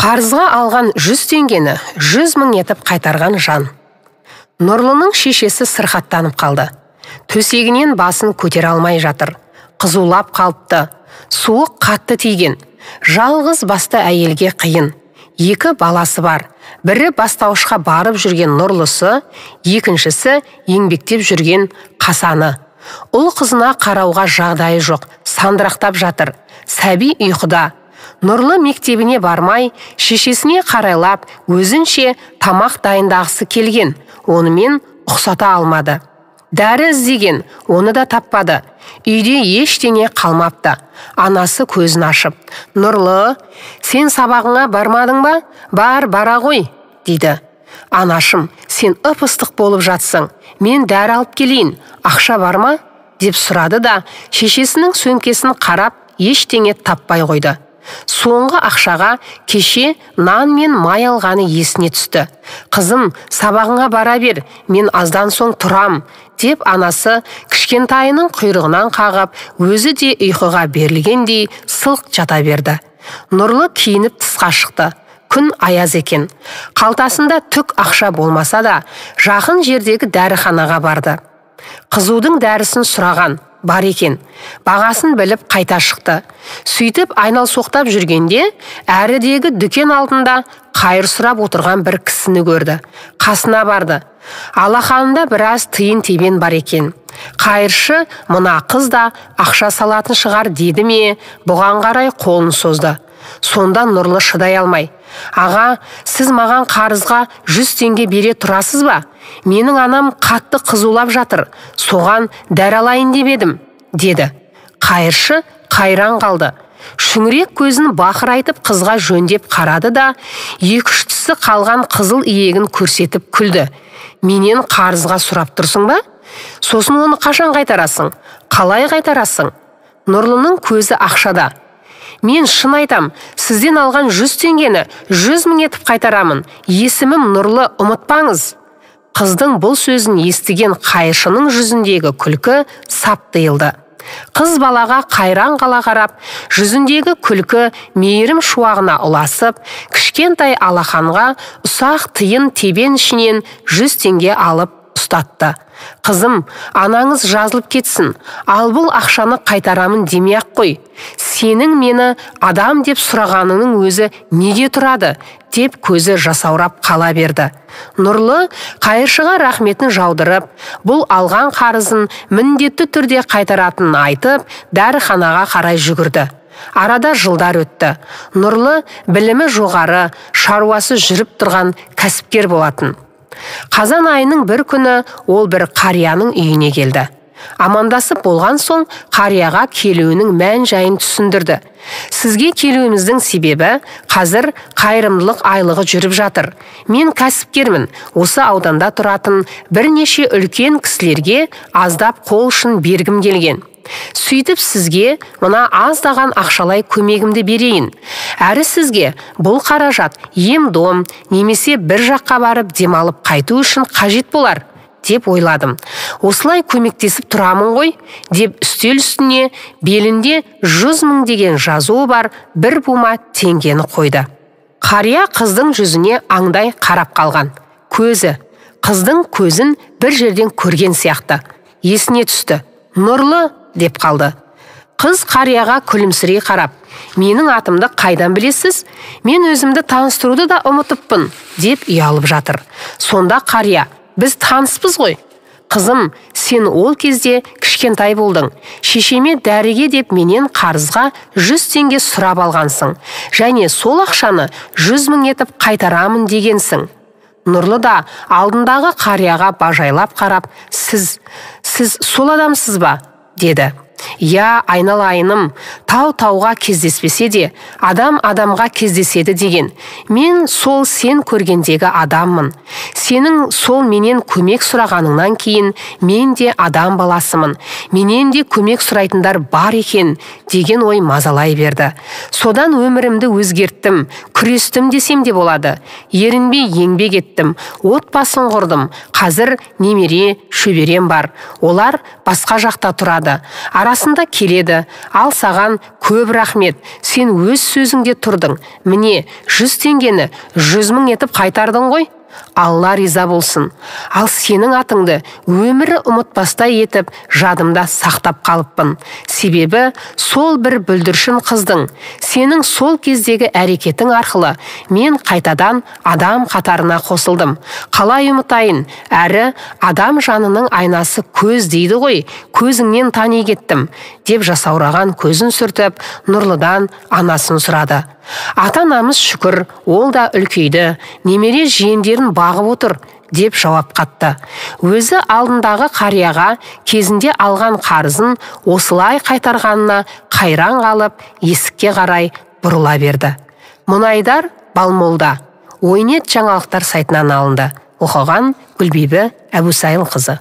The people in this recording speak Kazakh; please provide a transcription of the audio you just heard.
Қарызға алған 100 теңгені 100 мың етіп қайтарған жан. Нұрлының шешесі сырқаттанып қалды. Төсегінен басын көтере алмай жатыр. Қызулап қалыпты. Суық қатты тиген. Жалғыз басты әйелге қиын. Екі баласы бар. Бірі бастауышқа барып жүрген Нұрлысы, екіншісі еңбектеп жүрген Қасаны. Ұл қызына қарауға жағдайы жоқ, сандырақтап жатыр. Сәби ұйқыда. Нұрлы мектебіне бармай, шешесіне қарайлап, өзінше тамақ дайындағысы келген, онымен ұқсата алмады. Дәрі іздеген, оны да таппады. Үйде ештеңе қалмапты. Анасы көзін ашып, «Нұрлы, сен сабағыңа бармадың ба? Бар, бара ғой», дейді. «Анашым, сен ып-ыстық болып жатсың, мен дәрі алып келейін, ақша бар ма?» деп сұрады да, шешесінің сөмкесін қарап, ештеңе таппай қойды. Соңғы ақшаға кеше нан мен май алғаны есіне түсті. «Қызым, сабағыңа бара бер, мен аздан соң тұрам», деп анасы кішкентайының құйрығынан қағып, өзі де ұйқыға берілгендей сылқ жата берді. Нұрлы киініп тысқа шықты. Күн аяз екен. Қалтасында түк ақша болмаса да, жақын жердегі дәріханаға барды. Қызудың дәрісін сұраған бар екен. Бағасын біліп қайта шықты. Сөйтіп айналсоқтап жүргенде, әрідегі дүкен алдында қайыр сұрап отырған бір кісіні көрді. Қасына барды. Алақанында біраз тиын тебен бар екен. Қайыршы мына қыз да ақша салатын шығар деді ме, бұған қарай қолын созды. Сонда Нұрлы шыдай алмай, «Аға, сіз маған қарызға 100 теңге бере тұрасыз ба? Менің анам қатты қызулап жатыр, соған дәрі алайын деп едім», деді. Қайыршы қайран қалды. Шүңірек көзін бақырайтып қызға жөндеп қарады да, екі-үш тісі қалған қызыл иегін көрсетіп күлді. «Менен қарызға сұрап тұрсың ба? Сосын оны қашан қайтарасың? Қалай қайтарасың?» Нұрлының көзі ақшада. «Мен шын айтам, сізден алған 100 теңгені 100 мың етіп қайтарамын. Есімім Нұрлы, ұмытпаңыз». Қыздың бұл сөзін естіген қайыршының жүзіндегі күлкі сап тыйылды. Қыз балаға қайран қала қарап, жүзіндегі күлкі мейірім шуағына ұласып, кішкентай алақанға ұсақ тиын тебен ішінен 100 теңге алып ұстатты. «Қызым, анаңыз жазылып кетсін, ал бұл ақшаны қайтарамын демей-ақ қой. Сенің мені адам деп сұрағанының өзі неге тұрады?» деп көзі жасаурап қала берді. Нұрлы қайыршыға рахметін жаудырып, бұл алған қарызын міндетті түрде қайтаратынын айтып, дәріханаға қарай жүгірді. Арада жылдар өтті. Нұрлы білімі жоғары, шаруасы жүріп тұрған кәсіпкер болатын. Қазан айының бір күні ол бір қарияның үйіне келді. Амандасып болған соң қарияға келуінің мән-жайын түсіндірді. «Сізге келуіміздің себебі қазір қайырымдылық айлығы жүріп жатыр. Мен кәсіпкермін, осы ауданда тұратын бірнеше үлкен кісілерге аздап қол ұшын бергім келген. Сөйтіп сізге мына аздаған ақшалай көмегімді берейін. Әрі сізге бұл қаражат ем-дом немесе бір жаққа барып демалып қайту үшін қажет болар деп ойладым. Осылай көмектесіп тұрамын ғой», деп үстел үстіне белінде 100 мың деген жазуы бар бір бума теңгені қойды. Қария қыздың жүзіне аңдай қарап қалған. Көзі, қыздың көзін бір жерден көрген сияқты. Есіне түсті. «Нұрлы», деп қалды. Қыз қарияға күлімсірей қарап, «Менің атымды қайдан білесіз? Мен өзімді таныстыруды да ұмытыппын», деп ұялып жатыр. Сонда қария, «Біз таныспыз ғой. Қызым, сен ол кезде кішкентай болдың. Шешеме дәріге деп менен қарызға 100 теңге сұрап алғансың. Және сол ақшаны 100 мың етіп қайтарамын дегенсің». Нұрлы да алдындағы қарияға бажайлап қарап, «Сіз сол адамсыз ба?» деді. «Я, айналайыным, тау-тауға кездеспесе де, адам адамға кездеседі деген. Мен сол сен көргендегі адаммын. Сенің сол менен көмек сұрағаныңнан кейін мен де адам баласымын. Менен де көмек сұрайтындар бар екен» деген ой мазалай берді. «Содан өмірімді өзгерттім, күрестім десем де болады. Ерінбей еңбек еттім, отбасын құрдым. Қазір немере, шөберем бар. Олар басқа жақта тұрады. Расында келеді. Ал саған көп рахмет. Сен өз сөзіңде тұрдың. Міне, 100 теңгені 100 мың етіп қайтардың ғой. Алла риза болсын. Ал сенің атыңды өмірі ұмытпастай етіп жадымда сақтап қалыппын. Себебі сол бір бүлдіршін қыздың, сенің сол кездегі әрекетің арқылы мен қайтадан адам қатарына қосылдым. Қалай ұмытайын? Әрі адам жанының айнасы көз дейді ғой, көзіңнен тани кеттім, деп жасаураған көзін сүртіп, Нұрлыдан анасын сұрады. Ата-анамыз шүкір, ол да үлкейді, немере жиендерін бағып отыр, деп жауап қатты. Өзі алдындағы қарияға кезінде алған қарызын осылай қайтарғанына қайран қалып, есікке қарай бұрыла берді. Мұнайдар Балмолда. Ойнет жаңалықтар сайтынан алынды. Оқыған Гүлбибі Әбусайылқызы.